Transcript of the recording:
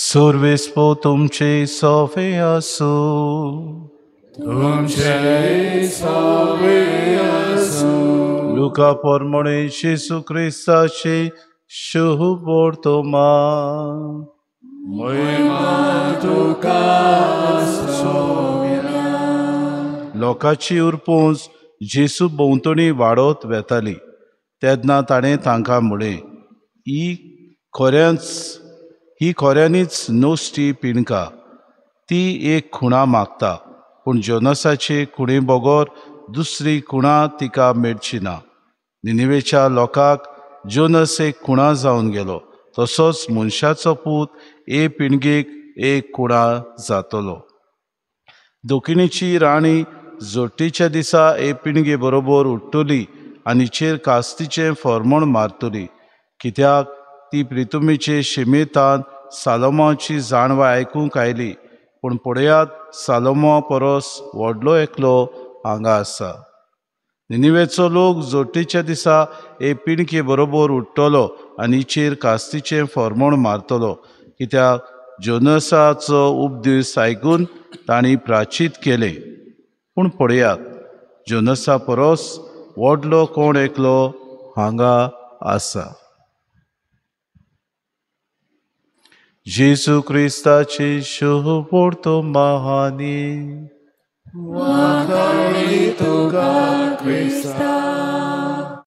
सर्वेस्पो तुमचे सोवे आसूं. तुमचे सोवे आसूं. लुका प्रमाणे जेजू क्रिस्ताचे शुभ वर्तमान. महिमा तुका सोम्या. लोकांची उरपोंज जेजू भोंवतणी वाडत वेताली तेन्ना ताणें तांकां म्हळें, ही खऱ्यांनीच नश्टी पिणका. ती एक खुणा मागता, पूण जोनसाचे खुणे बगर दुसरी खुणा तिका मेळची ना. निनिवेच्या लोकांक जोनस एक खुणा जावन गेलो, तसोच मनशाचो पूत ए पिणगेक एक खुणा जातलो. दक्षिणेची राणी जोटीच्या दिसा ए पिणगे बरोबर उठ्ठली आनी चेर कास्तीचें फॉर्मण मारतली, कित्याक ती प्रितुमीचे शिमेतान सालोमाची जाणवाय आयकूंक आयली. पूण पळयात, सालोमा परस व्हडलो एकलो हांगा आसा. निनिवेचो लोक जोटीच्या दिसा ए पिणके बरोबर उठ्ठलो आनी चेर कास्तीचें फॉर्मण मारतलो, कित्याक जोनसाचो उपदेश आयकून तांणी प्राचीत केलें. पूण पळयात, जोनसा परस व्हडलो कोण एकलो हांगा आसा. जेजू क्रिस्ताची शुभ वर्तमानी. वाखाणी तुका क्रिस्ता.